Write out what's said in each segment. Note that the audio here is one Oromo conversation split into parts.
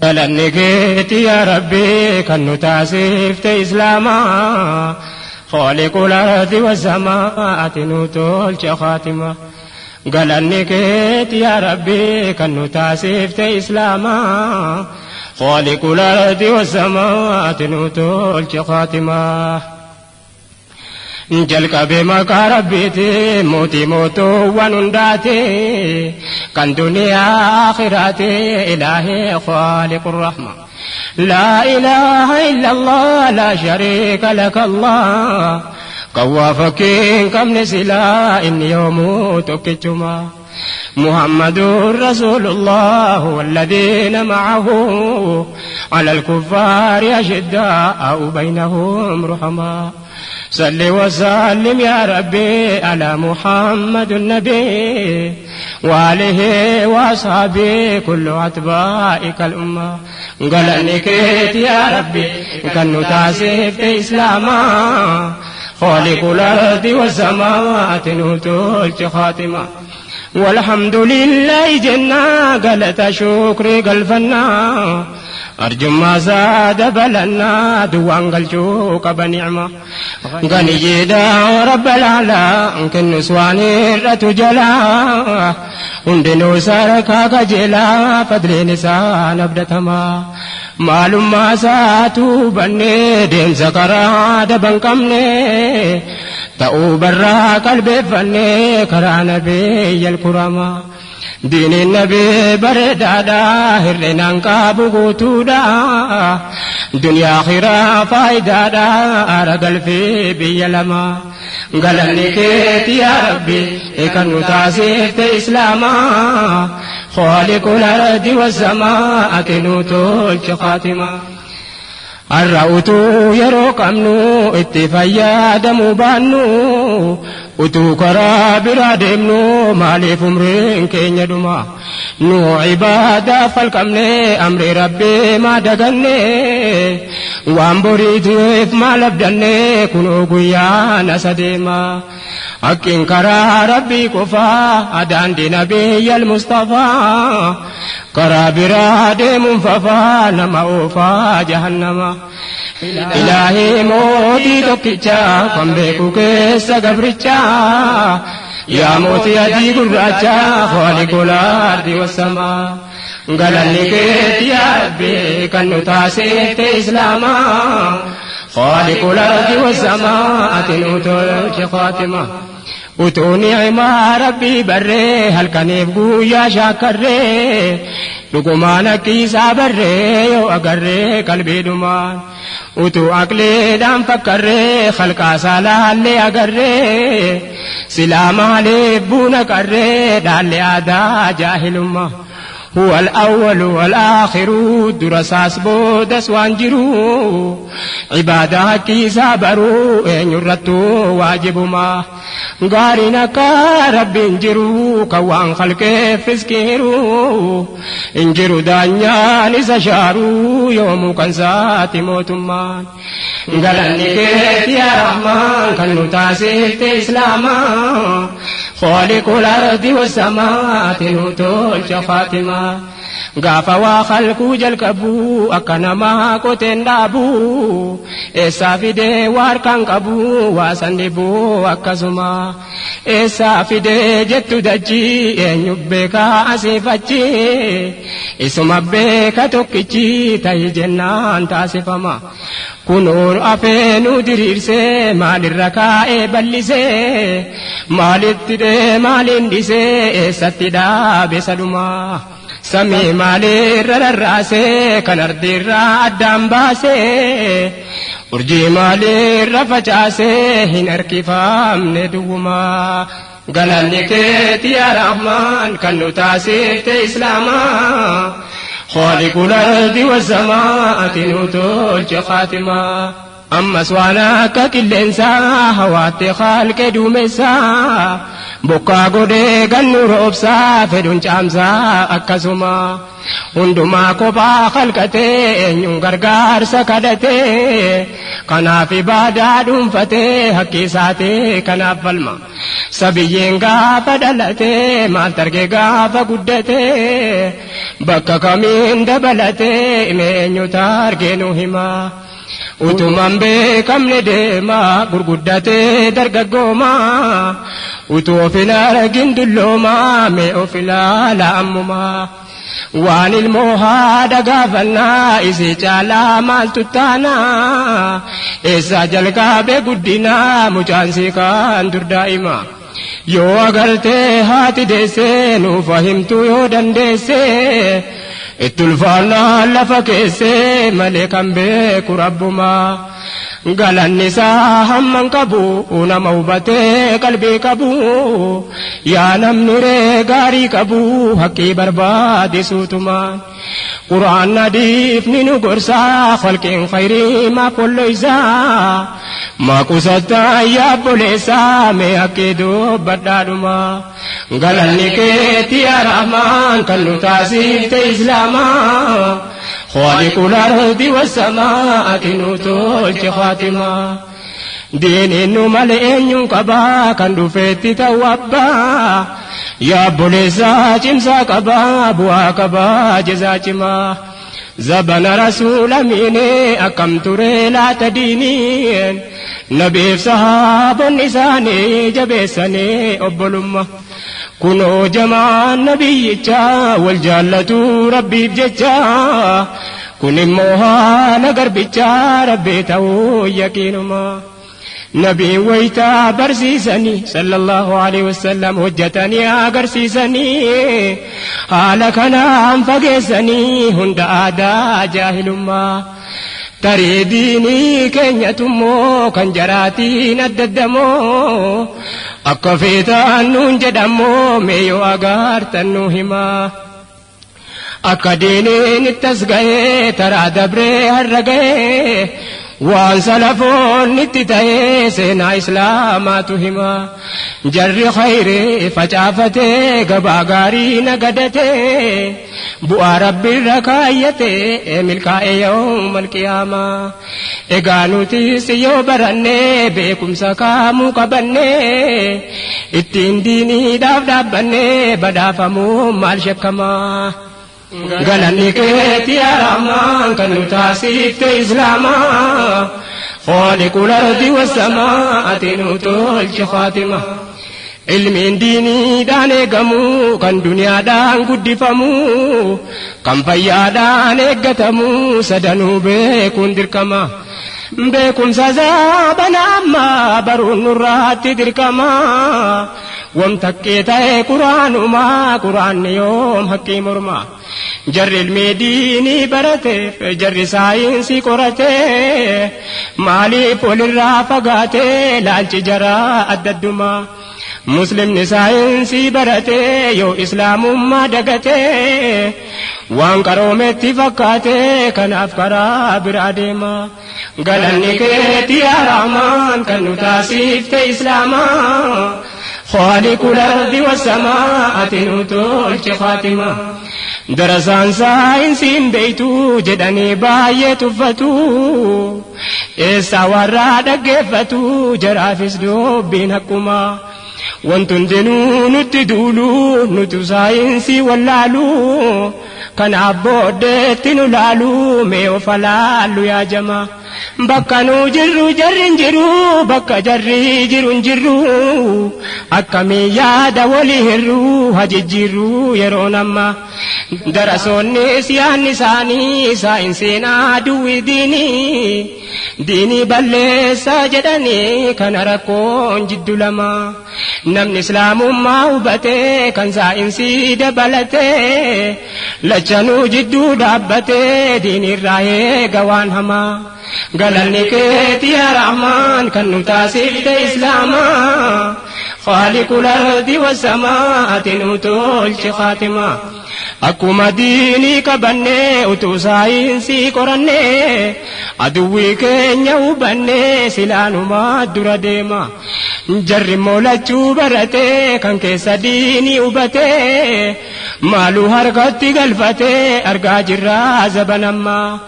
Galanni keeti yaa Rabbi kan nu taasifte Islaamaa. Khaaliqul ardi wassamaa ati nu tolche khaatima. Galanni keeti yaa Rabbi kan nu taasifte Islaamaa. Khaaliqul ardi wassamaa ati nu tolche khaatima. Jalqabe maqaa Rabbiiti mootii mootuuwwan hundaati kan duniyaa akhiraati ilaahee khaaliqur rahma. Laa ilaaha illallah laa shariika laka Allah kan waa fakkiin qabne silaa inni yoomuu tokkichuma. محمد رسول الله والذين معه على الكفار أشداء بينهم رحماء. صل وسلم يا ربي على محمد النبي وآله وأصحابه كل أتباعك الأمة. قال نكيت يا ربي كن تاسف إسلاما خالق الأرض والسماوات نتولت خاتمة. والحمد لله جنة قالت شكري قلفنا أرجو ما زاد بلنا دوان قلشوك بنعمة غني جدا رب العلا كن نسواني رتجلا هندنو سركا كجلا فضل نسان أبدتما معلوم ما ساتو بني دين سكرا دبن كمني ta'uu barraa qalbeeffannee karaa nabiyya alkuramaa. Diiniin nabii bareedaadha hir'inaan qabu guutuudha. Duniyaa akhiraa faayidaadha aara galfee biyya lama. Galanni keeti yaa Rabbi kan nu taasifte Islaamaa. Khaaliqul ardi wassamaa ati nu tolche khaatimaa. Har'a utuu yeroo qabnu itti fayyadamuu baannu utuu karaa biraa deemnu maaliif umriin keenya dhuma nu ibaadaaf falqabne amri rabbii maa daganne waan boriitiif maal abdanne kunoo guyyaan as adeema. Hakkiin karaa rabbii qofaa daandii nabiyya al-Mustafaa karaa biraa deemuun fafaa nama oofaa jahannama. Ilaahii mootii tokkichaa kan beeku keessa gabrichaa yaa mootii adii gurraachaa khaaliqul ardi wassamaa. Galanni keeti yaa Rabbi kan nu taasifte Islaamaa خالق الأرض والسماء ati nu tolche khaatima. Utuu ni'imaa Rabbii barree halkaniif guyyaa shaakkarree dhugumaan akkiisaa barree yoo agarree qalbiidhumaan utuu aqliidhaan fakkarree khalqaasaa laallee agarree silaa maaliif buuna qarree dhaallee aadaa jaahilummaa. هو الأول والآخر درساس بودس وانجرو عبادة كيسا برو إن يرتو واجب ما قارنك رب انجرو كوان خلق فسكيرو انجرو دانيا نسشارو يوم كنسات موتمان قالني كيف يا رحمن كنو تاسيت إسلاما خالق الأرض والسماء نتولش خاتمة. Gaafa waa khalquu jalqabu akka namaa qoteen dhaabu eessaa fidee waa harkaan qabu waa san dhibuu akkasuma eessaa fidee jettu dachii eenyu beekaa asiif achi isuma beeka tokkichi ta'i jennaan taasifama. Kunuun afee nu diriirsee maalirra kaa'ee bal'isee maalitti dhee maaliin dhisee eessatti dhaabe sadumaa. Samii maalirra rarraasee kan ardiirraa addaan baasee urjii maalirra facaasee hin harkifamne duwwumaa. Galanni keeti yaa Rahmaan kan nu taasifte Islaamaa خالق الأرض والسماء ati nu tolche khaatimaa. Ammas waan akka qilleensaa hawaatti khalqe duumessaa Bokkaa godhee gannu roobsaa fedhuun caamsaa akkasuma. Hundumaa kophaa halqatee eenyuun gargaarsa kadhatee kanaaf ibaadaa dhuunfatee haqqi isaatee kanaaf falma. Sabiyyeen gaafa dhalatee maal targee gaafa guddatee bakka kamiin dabalatee hime eenyu targee nu hima. Utumaan beekamne deema gurguddatee dargaggooma utuu of hin argin dullooma mee of ilaala ammuma. Waan ilmoo haadha gaafannaa isii caalaa maaltu taanaa eessaa jalqabe guddinaa mucaan sii kan dur daa'ima. Yoo agartee haati deessee nuuf himtuu yoo dandeessee itti ulfaannaa lafa keessee malee kan beeku rabbumaa. Galanni isaa hamman qabu nama hubatee qalbii qabu yaa namni ree gaarii qabu haqqii barbaadisuutumaan. Quraan adiif ni nu gorsaa khalqiin khayrii maaf walloysaa maa qusattaa yaa obboleessaa mee haqqii dubbadhaadhuma. Galanni keetti yaa Rahmaan kan nu taasifte Islaamaa. خالق الأرض والسماء نوتولك خاتمة دين إنه ملئ قبا كان دفيت توابا يا بوليسا جمسا قبا بوا قبا جزا زبن رسول أميني أكم تري لا تدينين نبي صحاب النساني جبسني أبلمه kunoo jamaan nabiyyichaa wal jaallatu rabbiif jecha kun immoo haala garbichaa rabbii ta'uu yaqiinuma. Nabiin wayitaa barsiisanii sallallahu alaihi wasallam hojjetanii agarsiisanii haala kanaan fageessanii hunda aadaa jaahilummaa. Tarii diinii keenyatummoo kan jaraatiin adda addamoo akka feetaan nuun jedhamoo mee yoo agartan nu himaa. Akka diiniin itti as ga'ee taraa dabree har'a ga'ee waan salafoonni itti ta'ee seenaa islaamaatu hima. Jarri khayrii facaafatee gabaa gaarii nagadatee bu'aa rabbiirra kaayyatee milkaa'ee yawmal qiyaamaa. Egaa nutis yoo barannee beekumsa kaamuu qabannee ittiin diiniidhaaf dhaabbannee badhaafamuu maal shakkamaa. Galanni keetti yaa Rahmaan kan nu taasifte Islaamaa. Khaaliqul ardi wassamaa ati nu tolche Faatima. Ilmiin diiniidhaan eegamu kan duniyaadhaan guddifamu kan fayyaadhaan eeggatamu sadanuu beekuun dirqama. Beekumsa zaabana ammaa baruun nurraatti dirqama. Wamtakkee ta'e quraanuma quraanni yoom haqqii morma. Jarri ilmii diinii barateef jarri saayinsii qoratee maaliif walirraa fagaatee laalchi jaraa adda addumaa. Muslimni saayinsii baratee yoo islaamummaa dagatee waan qaroometti fakkaatee kanaaf karaa biraa deema. Galanni keetti yaa Rahmaan kan nu taasifte Islaamaa. Khaaliqul ardi wassamaa ati nu tolche Faatima. Darasaan saayinsiin beeytu jedhanii baay'ee tuffatu. Eessaa warraa dhaggeeffatu jaraafis dubbiin haqquma. Wanti hundinuu nutti duulu nuti saayinsii wallaalu kanaaf booddeetti nu laalu mee of laallu yaa jama. Bakka nu jirru jarri hin jiru bakka jarri jiru hin jirru akkamii yaada walii hirru hajijjiirru yeroon amma. Darasoonnis yaadni isaanii saayinsiin aduwwi diinii diinii balleessaa jedhanii kana rakkoon jiddu lama. Namni islaamummaa hubatee kan saayinsii dabalatee lachanuu jidduu dhaabbatee diinirraa eega waan hamaa. Galanni keetti yaa Rahmaan kan nu taasifte Islaamaa. Khaaliqul ardi wassamaa ati nu tolche Faatima. Akkuma diinii qabannee utuu saayinsii qorannee aduwwii keenya hubannee silaanumaa dura deema. Jarri moolachuu baratee kan keessa diinii hubatee maaluu harkatti galfatee argaa jirraa zabanammaa.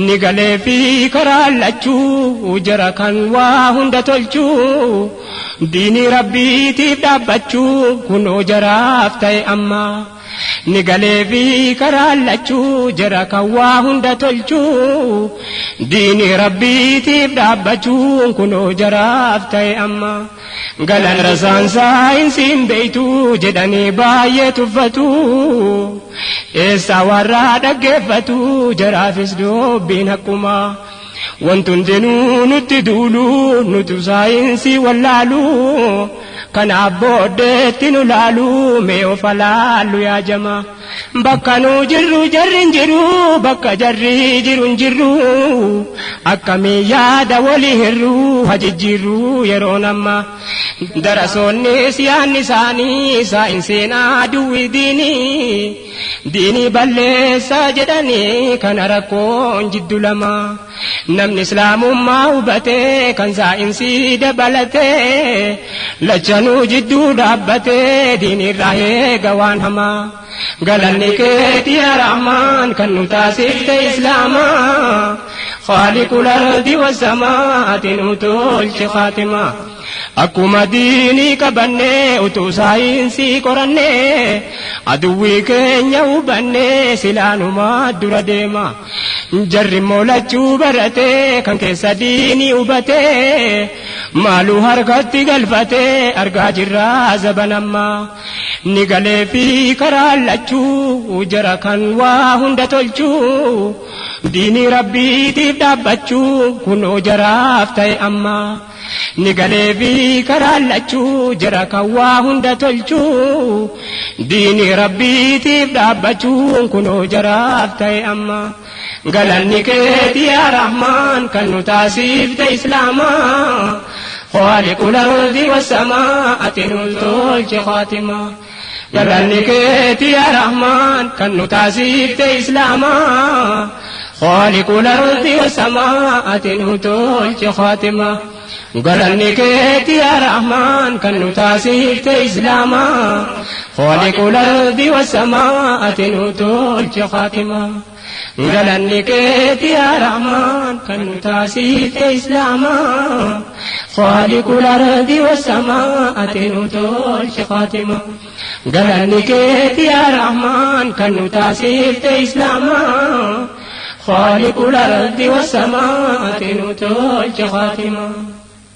Ni galee fi karaa lachuu jara kan waa hunda tolchuu diinii rabbiitiif dhaabbachuu kunoo jaraaf ta'e ammaa. Ni galee fi karaa lachuu jara kan waa hunda tolchuu diinii rabbiitiif dhaabbachuun kunoo jaraaf ta'e amma. Galan rasaan saayinsiin beeytu jedhanii baay'ee tuffatu eessaa warraa dhaggeeffatu jaraafis dubbiin haqquma. Wanti hundinuu nutti duulu nutu saayinsii wallaalu kanaaf booddeetti nu laalu mee of laallu yaa jama. Bakka nu jirru jarri hin jiru bakka jarri jiru hin jirru akkamii yaada walii hirru hajijjiirru yeroon amma. Darasoonnis yaadni isaanii saayinsiin aduwwi diinii diinii balleessaa jedhanii kana rakkoon jiddu lama. Namni islaamummaa hubatee kan saayinsii dabalatee lachanuu jidduu dhaabbatee diinirraa eega waan hamaa. Galanni keetii yaa Rahmaan kan nu taasifte islaamaa. Khaaliqul ardi wassamaa ati nu tolche khaatimaa. Akkuma diinii qabannee utuu saayinsii qorannee aduwwii keenya hubannee silaanumaa dura deema. Jarri moolachuu baratee kan keessa diinii hubatee maaluu harkatti galfatee argaa jirraa zabanammaa. Ni galee fi karaa lachuu jara kan waa hunda tolchuu diinii rabbiitiif dhaabbachuu kunoo jaraaf ta'e ammaa. Ni galee fi karaa lachuu jara kan waa hunda tolchuu diinii rabbiitiif dhaabbachuun kunoo jaraaf ta'e amma. Galanni keetii yaa Rahmaan kan nu taasifte islaamaa. Khaaliqul ardi wassamaa ati nu tolche khaatimaa. Galanni keetii yaa Rahmaan kan nu taasifte islaamaa. Khaaliqul ardi wassamaa ati nu tolche khaatimaa. Galanni keetii yaa Rahmaan kan nu taasifte islaamaa. Khaaliqul ardi wassamaa ati nu tolche khaatimaa. Galanni keetii yaa Rahmaan kan nu taasifte islaamaa. Khaaliqul ardi wassamaa ati nu tolche khaatimaa. Galanni keetii yaa Rahmaan kan nu taasifte islaamaa. Khaaliqul ardi wassamaa ati nu tolche khaatimaa.